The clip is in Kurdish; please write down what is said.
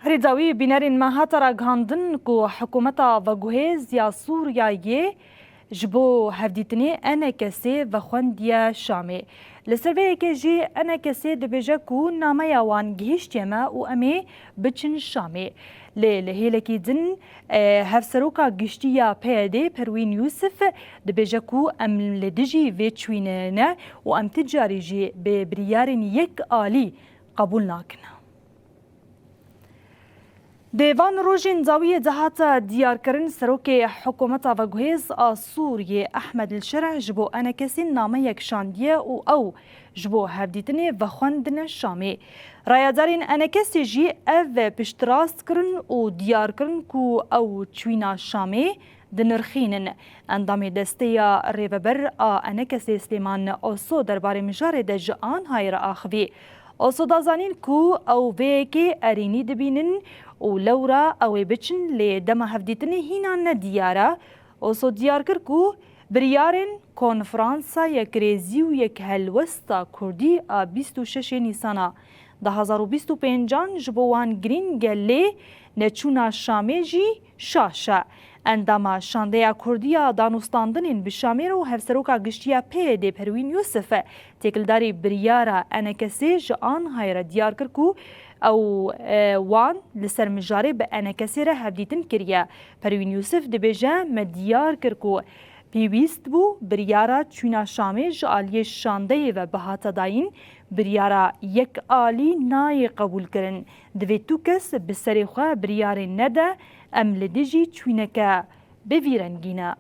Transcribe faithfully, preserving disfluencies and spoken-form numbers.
Herî dawî bînerên me hate ragihandin ku hikûmeta veguhêz ya Sûriyeyê ji bo hevdîtinê ENKSê vexwendiye Şamê. Li ser vê yekê jî ENKSê dibêje ku nameya wan gihîştiye me û em ê biçin Şamê. Lê li hêlekî din, e, hevseroka giştî ya PYDê Perwîn Yûsif dibêje ku em li dijî vê çûyînê ne û em ti carî jî bi biryarên yek alî qebûl nakin. Di van rojên dawiyê de hate diyarkirin, serokê hikûmeta veguhêz a Sûriyê Ehmed El Şereh ji bo ENKSê nameyek şandiye û ew ji bo hevdîtinê vexwendine Şamê. Rayedarên ENKSê jî ev piştrast kirin û diyar kirin ku ew çûyîna Şamê dinirxînin. Endamê desteya rêveber a ENKSê Silêman Oso derbarê mijarê de ji Anhayê re axivî. Oso da zanîn ku ew vê yekê erênî dibînin û lewra ew ê biçin, lê dema hevdîtinê hîna ne diyar e. Oso diyar kir ku biryarên Konferansa Yekrêzî û Yekhelwesta Kurdî a bîst û şeş Nîsana du hazar û bîst û pêncan ji bo wan girîng e, lê neçûna Şamê jî şaş e. Endama Şandeya Kurdî ya Danûstandinên bi Şamê re û Hevseroka Giştî ya PYDê Perwîn Yûsif têkildarî biryara ENKSê ji Anhayê re diyar kir ku ew, e, wan li ser mijarê bi ENKSê re hevdîtin kiriye. Perwîn Yûsif dibêje, me diyar kir ku pêwîst bû biryara çûna Şamê ji aliyê Şandeyê ve bihata dayîn. Biryara yek alî nayê qebûlkirin. Divê tu kes bi serê xwe biryarê nede, em li dijî çûneke bi vî rengî ne.